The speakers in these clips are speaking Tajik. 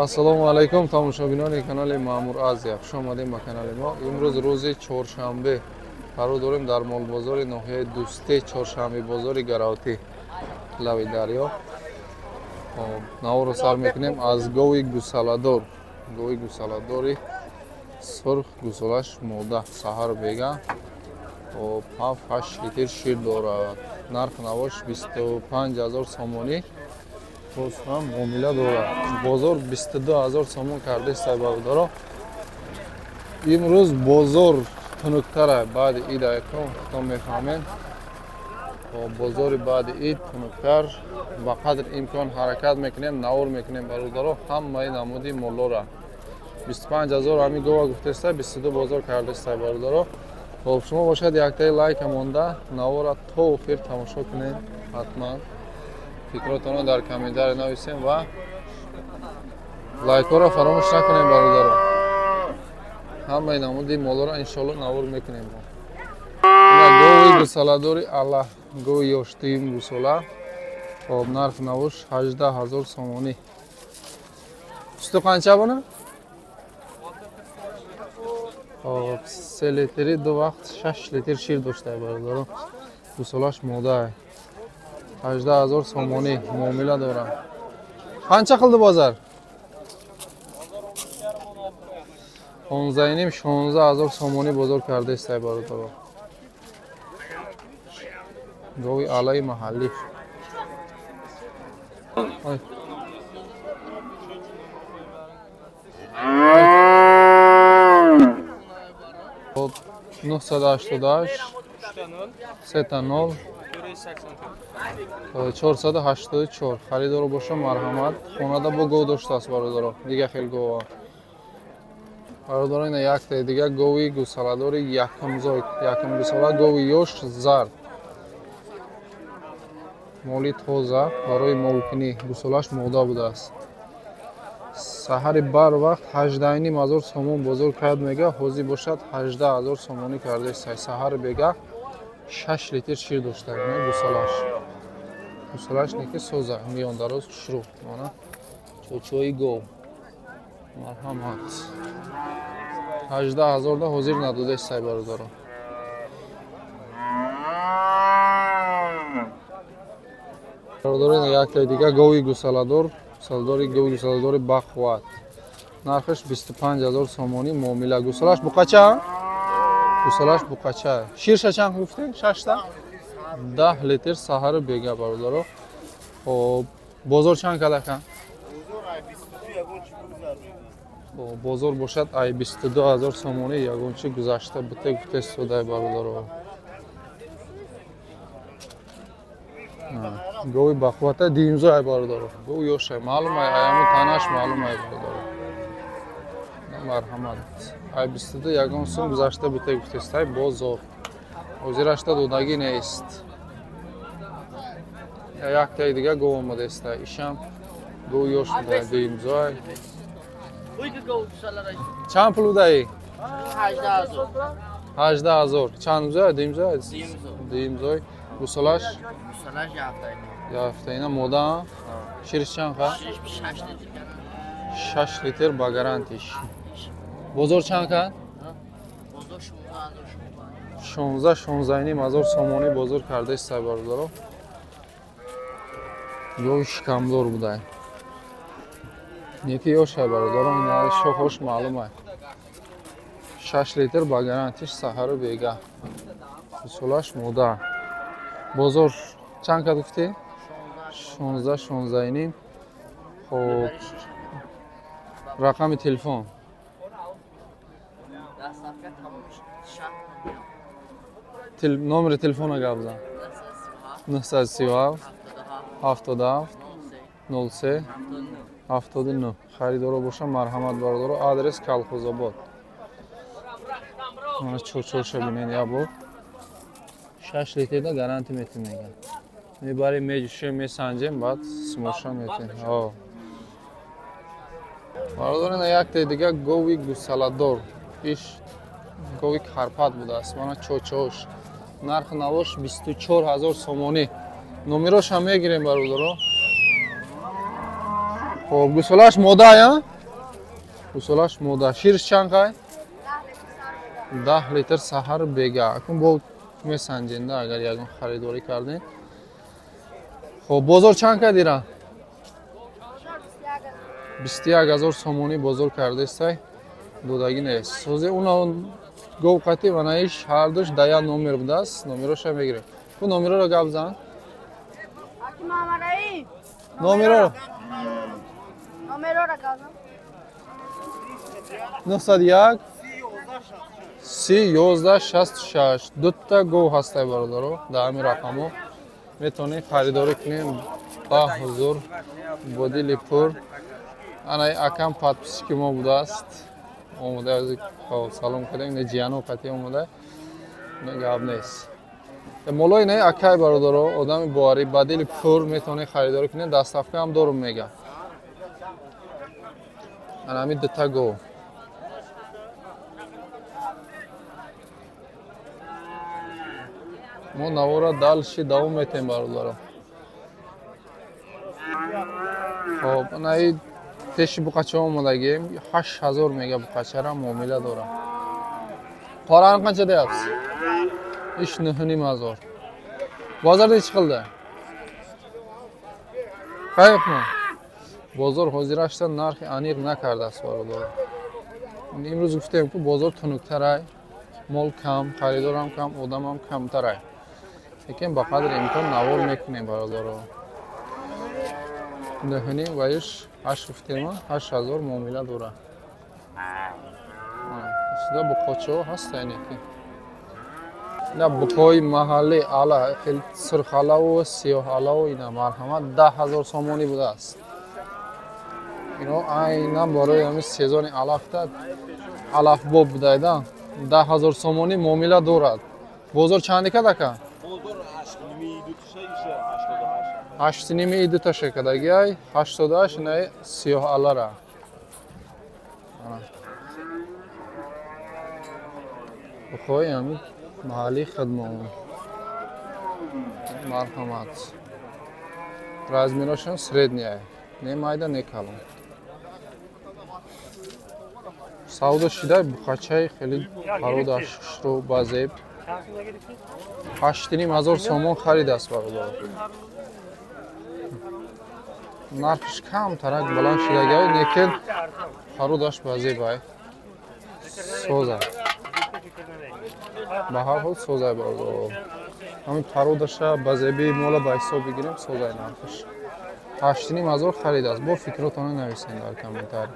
Ассалому алайкум тамошобинони канали Маъмур Азия. Хуш омадем ба канали мо. Имрӯз рӯзи чоршанбе қарор дорем дар молбозори ноҳияи Дӯсте, чоршанбе бозори Гаравтӣ, лави дарё. Наворо сар мекунем аз гови гусаладор. Гови гусаладори сурх, гусолаш мода, саҳар бега. 7-8 литр шир дорад. Нарх навош 25 000 сомонӣ. Боз ҳам муомила дорад. Бозор 22 000 сомон кардааст бародаро. Имрӯз бозор тунуктара баъди ид айкон худтон мефаҳмед. Бозори баъди ид тунуктар, ба қадри имкон ҳаракат мекунем, навор мекунем бародаро ҳамаи намуди моллора. 25 000 ҳами гова гуфтеста, 22 бозор кардааст бародаро. Хоб, шумо бошад яктаи лайка монда, навора то охир тамошо кунед ҳатман. Фикротонро дар комментария нависем ва лайкҳоро фаромӯш накунем бародаро. Ҳамаи намуди моллоро иншоалло навор мекунем. Гови гусаладори аллаҳ, гови ёштуюм гусола. Хоб, нарх навош 18 000 сомонӣ. Суту қанча бона? Хоб, 3 литри ду вақт 6 литр шир дошта бародаро. Гусолаш мода. 18 000 сомонӣ муомила дорам. Қанча қилди бозар? 15,5 16 000 сомонӣ бозор кардааст бародаро. Гови алаи маҳаллӣ. Хоб, 988 3 0 484. Харидоро боша, марҳамат. Хонада бо гов доштааст бародаро, дига хел гова. Бародаро, ина яктаи дига гови гусаладори якумзой, якум гусала, гови ёш зард. Моли тоза барои молкунӣ, гусолаш мода будааст. Саҳари барвақт 18,5 ҳазор сомон бозор кард мега, ҳозир бошад 18 000 сомонӣ кардааст. Саҳари бега 6 литр шир дошта гусолаш. Гусолаш неки соза, миёндароз хушрӯ. Мана чочои гов. Марҳамат. 18 000 да ҳозир надодааст сай бародаро. Бародаро, ина яктаи дига гови гусаладор, гусаладори гови гусаладори бахват. Нархаш 25 000 сомонӣ муомила. Гусалаш буқача? Гусалаш буқача. Ширша чанд гуфтем? 6та? 10 литр саҳару бега бародаро. Хоб, бозор чанд кадака? Бозор бошад ай 22 000 сомонӣ ягончи гузашта бите гуфтестодай бародаро. Гови бахвата димзо ай бародаро. Гов ёшай, маълум ай, аяму танаш маълум ай бародаро. Марҳамат. Ай 22 ягон сум гузашта бите гуфтестай бозор. Ҳозирашта додагӣ нест. Яктаи дига гов омадаеста. Ишам гов ёш буда, дуюмзо ай. Чанд пул будаи? 18 000. Чанд зой? Дуюмзой? Дуюмзой. Гусолаш? Яфтаина мода. Шириш чанд қа? 6 литр ба гарантиш. Бозор чанд кард? 16 16,5 ҳазор сомонӣ бозор кардааст бародаро. Гови шикамдор будай. Неки ёшай бародаро, ина шохош маълум ай. 6 литр ба гарантиш саҳару бега. Гусолаш мода. Бозор чанд кард гуфтӣ? 16 16,5. Хоб, рақами телефон. Номери телефона гап зан. 937 77 03 79. Харидоро боша, марҳамат бародаро. Адрес Калхозобод. Мана чорчорша бинед як бор. 6 литрда гарантия метем меган. Мебарем, меҷӯшем, месанҷем, баъд смоша метем. Бародаро, ина яктаи дига гови гусаладор. Иш гови карпат будааст. Мана чочош. Нархи навош 24 000 сомонӣ. Номерошам мегирем бародаро. Хоб, гусолаш мода, я? Гусолаш мода. Ширш чанд қай? 10 литр саҳар бега. Акун бо месанҷенда агар ягон харидорӣ кардем. Хоб, бозор чанд кардира? 21000 сомонӣ бозор кардестай. Додагӣ нест. Созе уна гов қати ва наиш ҳардуш да як номер будааст. Номероша мегирем. Ку номероро гап зан. Номероро. Номероро гап зан. 901 30 11 66. Дута гов ҳастай бародаро дар ҳамин рақамҳо. Метавонед харидорӣ кунем ба ҳузур бо дили пур. Ана акам подписчики мо будааст. Омода салом кардем, не ҷияно қатӣ омода. Не гап нест. Молои не акай бародаро, одами боварӣ ба дили пур метавонед харидорӣ кунед, доставка ҳам дорум мега. Ана ҳамин дута гов. Мо навора дальше давом метем бародаро. Хоб, ана и пеши буқача омадагем, 8000 мега буқачара муомила дорам. Qorani qancha deyapsiz? Ish 9500. Bozorda nechi qildi? Qayoqmi? Bozor hozirashda narxi aniq nakardааст бародаро. Имрӯз гуфтем ки бозор тунуктарай, мол кам, харидорам кам, одамам камтарай. Лекин ба қадри имкон навор мекунем бародаро. 9.5 ва иш 8 гуфтем, 8000 муомила дорад. Сюда буқочаҳо ҳастанд ки. Ина буқои маҳаллӣ ала хел сурхалаву сиёҳалаву ина марҳамат 10000 сомонӣ будааст. Ино айнан барои ҳамин сезони алафта алафбоб будайда 10000 сомонӣ муомила дорад. Бозор чанди кад ака? 8.5 дута шекадагиай 88 инаи сиёҳалара. Буқои ҳамин маҳаллии хидмон. Марҳамат. Размерошон средняя. Не майда, не калон. Савдо шида буқачаи хеле пародаш хушрӯ ба зеб. 8500 сомон харидааст бародар. Нархш камтарак баланд шидагиай, лекин пародаш ба зебай. Соза. Ба ҳар ҳол созай бародар. Ҳамин пародаша ба зебии мола ба ҳисоб бигирем, созай нархш. 8500 харидааст. Бо фикротона нависед дар комментарий.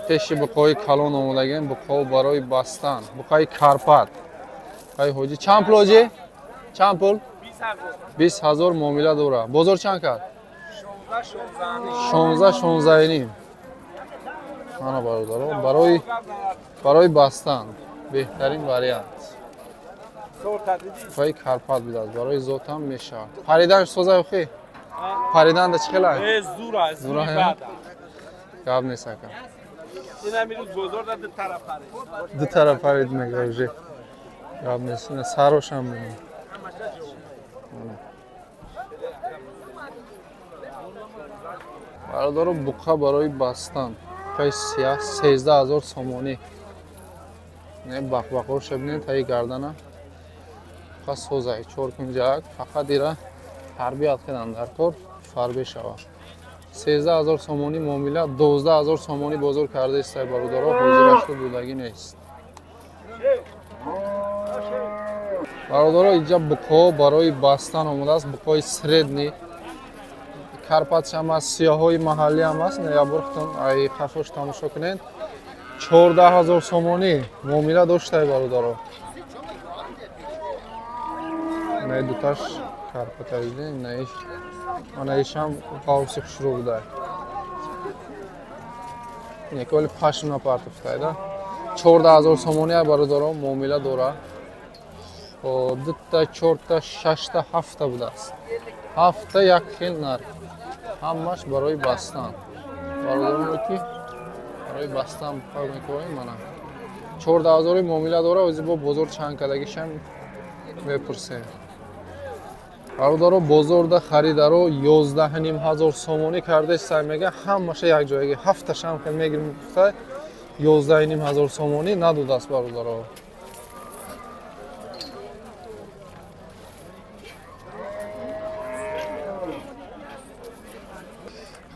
Пеши буқои калон омадагем, буқо барои бастан, буқаи карпат. Ай ҳоҷӣ, чанд пул ҳоҷӣ? Чанд пул? 20000 муомила дорад. Бозор чанд кард? 16 16.5. Ана бародаро, барои бастан беҳтарин вариант. Буқаи карпат будааст, барои зот ҳам мешавад. Париданаш созай охи? Париданда чӣ хелай? Зура, зура. Гап нест ака. Ду тараф парид мега уже. Гап нест. Сарошам мемонад. Бародаро, буқа барои бастан. Буқаи сиёҳ 13000 сомонӣ. Не бақбақоша бинед таи гардана. Буқа созай 4 кунҷак, фақат ира тарбият кардан дар кор фарбе шавад. 13000 сомонӣ муомила, 12000 сомонӣ бозор кардаистай бародаро, ҳозирашро додагӣ нест. Бародаро, инҷа буқо барои бастан омадааст, буқои средний. Карпатшам аст, сиёҳҳои маҳаллӣ ҳам аст. Як бор худтон ай қафош тамошо кунед. 14000 сомонӣ муомила доштай бародаро. Инаи дуташ карпата дидем, инаиш анаишам қавси хушрӯ будай. Яке вале пашм напартофтайда. 14000 сомонӣ бародаро муомила дорад. Хоб, дута, чорта, шашта, ҳафта будааст. Ҳафта як хел нарх. Ҳамаш барои бастан. Бародароне ки барои бастан буқа мекунем, мана 14000 муомила дорад. Ози бо бозор чанд кардагишам мепурсем. Бародаро бозорда харидаро 11,5 ҳазор сомонӣ кардаиста мега, ҳамаша якҷояги ҳафташам хел мегирим гуфта 11,5 ҳазор сомонӣ надодааст бародаро.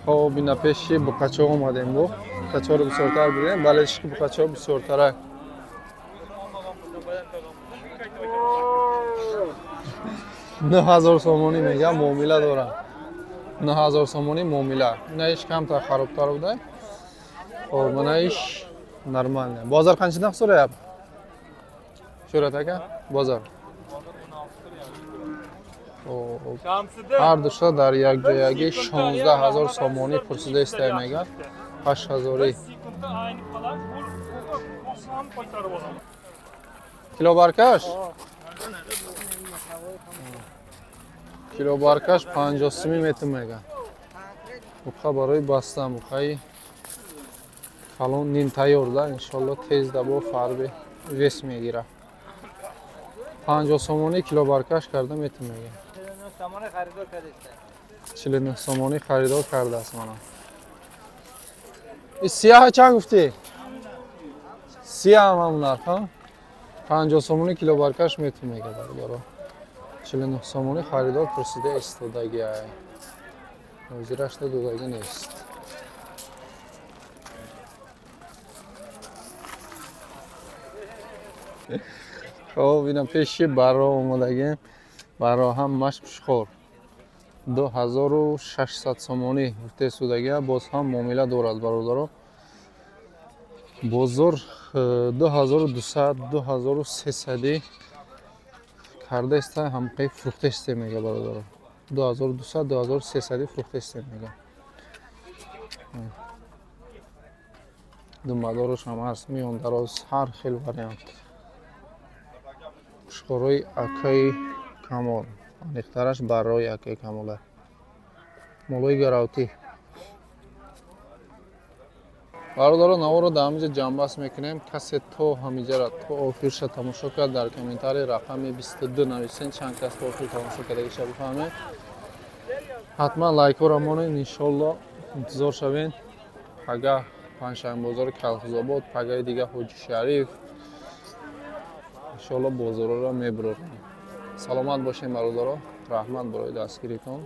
Хоб ина пеши буқачо омадем, бо буқачоро бисёртар бирем, бале шики буқачо бисёртара. 9 000 сомонӣ мега муомила дорам. 9 000 сомонӣ муомила. Ина иш камтар харобтар буда. Хоб мана иш нормально. Бозор qanchadan so'rayapti? Shuhrat aka, bozor. Ҳар душа дар якҷоягӣ 16 000 сомонӣ пурсида истай мега. 8 000. Килобаркаш? Килобаркаш 50 сомонӣ метр мега. Буқа барои бастан, буқаи калон ним тайёр да, иншолло тез да бо фарби вес мегира. 50 сомонӣ килобаркаш карда метр мега. 49 сомонӣ харидор кардааст мана. И сияҳа чанд гуфтӣ? Сияҳ ҳам нарх, ҳа? 50 сомонӣ килобаркаш метр мега бародаро. 49 сомонӣ харидор пурсида истодагиай. Ҳозираш додагӣ нест. Хоб ина пеши барро омадагем. Барро ҳамаш пушхор. 2600 сомонӣ гуфта истодагия, боз ҳам муомила дорад бародаро. Бозор 2200, 2300 карда иста, ҳамқаи фурӯхта исте мега бародаро. 2200, 2300 фурӯхта исте мега. Думбадорош ҳам ҳаст, миён дароз, ҳар хел вариант. Пушхорои акаи Камол, аниқтараш барои акаи Камола. Молои гаравтӣ. Бародаро наворо дар ҳаминҷа ҷамъбаст мекунем. Касе то ҳаминҷара то охирша тамошо кард, дар комментарий рақами 22 нависен, чанд кас то охир тамошо кардагиша бифаҳмед. Ҳатман лайкҳоро монед, иншолло интизор шавед. Пага панҷшанбе бозори Калхозобод, пагаи дига Ҳоҷи Шариф. Иншолло бозорҳоро мебурорем. Саломат бошем бародаро, раҳмат барои дастгиритон.